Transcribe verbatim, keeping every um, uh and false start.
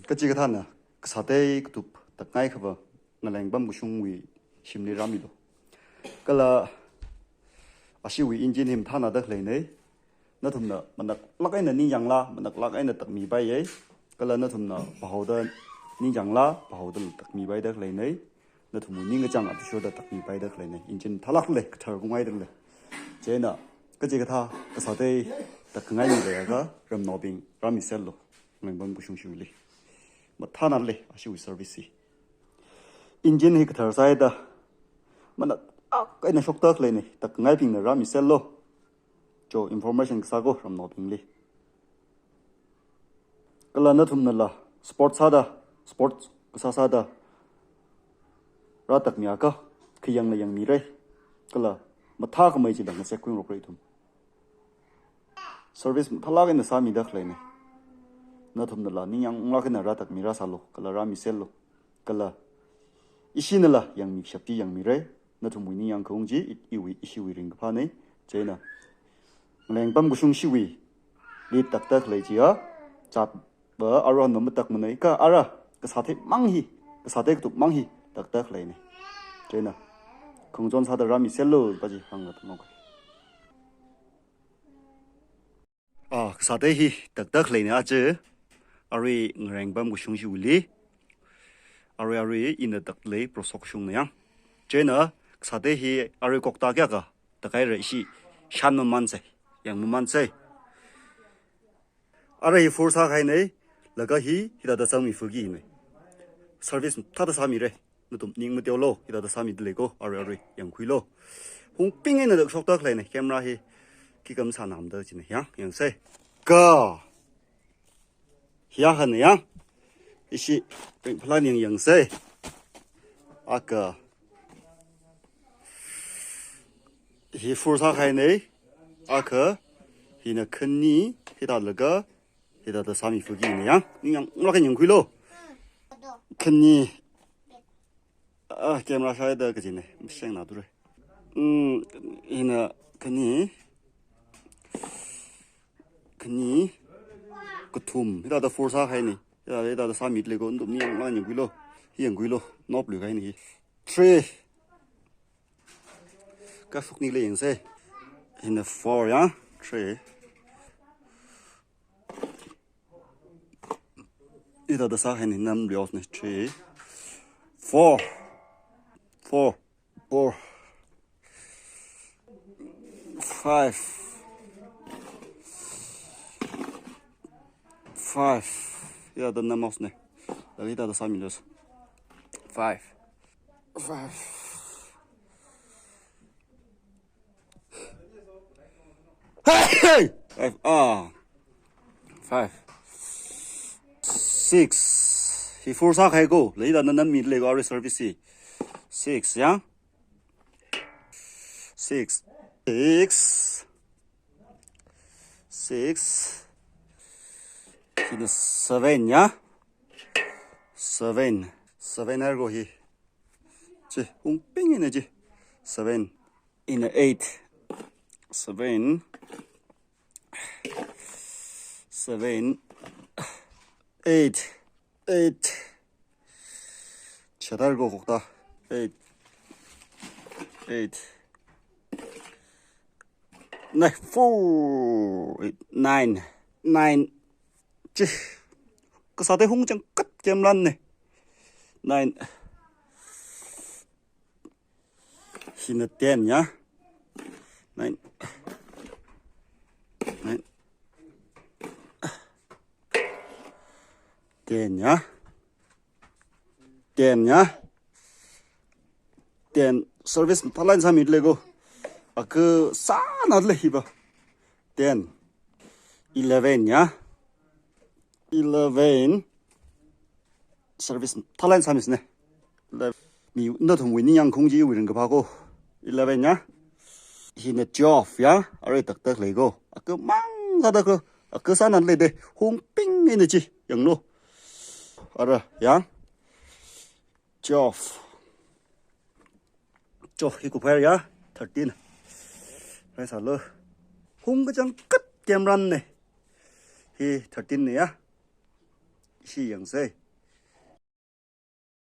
Kachikathāna kasātei katup takngai khava ngalengpam kashungwui shimli rāmilu. Kala ashiwui engine hi mathānada khaleinei. Nathumna manaklāk eina ningyāngla, manaklāk eina takmipaiyei. Kala nathumna phaoda ningyāngla, phaoda takmipaida khaleinei. Nathumwui ningkachāng athishurda takmipaida khaleinei. Engine mathālāk lei, kathar kungaida lei. Chieina kachikathā kasātei takngai mi leiakha ramnaobing rāmiserlu. Ngalengpam kashungshiwuili mathānada lei ashiwui service hi. Engine hi kathar sāhaida manaklāk eina shokda khaleinei, takngaibingna rāmiserlu. Cho information kasā ko ramnaobingli. Kala nathumnala sport sāda, sport kasā sāda rātakmiakha khayangla yangmirei. Kala mathākhamei chila ngazek khuingarokra ithum. Service mathālāk eina sāmida khaleinei. Nathumnala ningyānglāk eina rātakmi rāsālu, kala rāmiserlu. Kala ishinala yangmishap chi yangmirei. Nathumwui ningyāng khaung chi i-, iwui, ishiwui ringkaphānei. Chieina ngalengpam kashungshiwuili takda khalei chiya, zatva aruihon mamatakmanei, kha ara kasātei mang hi, kasātei katup mang hi takda khaleinei. Chieina khangachon sāda rāmiserlu kaji hānglaga tangkhui. Ah, kasātei hi takda khaleinei aja. Arui ngalengpam kashungshiwuili. Arui, arui ina taklei prosok shungna yang. Chieina kasātei hi arui kokta kayākha takhaira ishi shān mamansei, yang mamansei. Ara hi four sākahainei, laga hi, hithāda sāmi fukhainei. Service mathāda sāmirei. Nathum ning mateolu, hithāda sāmida lei ko, arui arui yangkhuilu. Hungping eina da shokda khaleinei, camera hi khikha masānamda chinei, yang, yangsei. Kha. Hiya hān yang. Ishi ringphālāk eina yangsei. Akha. Hi four sākahainei. Akha. Hina khani, hithālaga, hithāda sāmi fukhainei yang. Ningyānglāk eina yangkhuilu. Khani. Ah, camera sāhaida kajinei, mashengna ture. Hmm, hina khani, khani, kathum, hithāda four sākahainei. Hithāda, hithāda sāmida lei ko, nathum ningyānglāk eina yangkhuilu. Hi yangkhuilu, nopluikahainei hi. Three. Kashok nikhala yangsei. Hina four ya, three. Hithāda sākahainei, namli off nei, three. Four. Four. Four. Five. Five. Hithāda nam off nei. Laga hithāda sāmilu. Five. Five. Five, ah. Five. Six. Hi four sākahai ko. Laga hithāda nammida lei ko, arui service hi. Six, ya. Six. Six. Six. Hina seven, ya. Seven. Seven haira ko hi. Chi, hungping eina chi. Seven. Hina eight. Seven. Seven. Eight. Eight. Chithāhaira ko kokta. Eight. Eight. Nine. Four. Eight. Nine. Nine. Chi. Kasātei hungchangkhat kemran nei. Nine. Hina ten ya. Nine. Nine. Ten ya. Ten ya. Ten service mathālāk eina sāmida lei ko. Akha sānada lei hiva. Ten. Eleven ya. Eleven. Service mathālāk eina sāmisei nei. Eleven. Mi nathumwui ningyāng khaung chiwui ringkaphā ko. Eleven ya. Hina twelve ya. Arui taktak lei ko. Akhamang sāda ko. Akha sānada lei dei. Hungping eina chi. Yanglu. Ara ya. Twelve. Cho, hi kuphaira ya, thirteen. Rai sālu. Hungkachangkhat kemran nei. Hi thirteen nei ya. shi yangsa.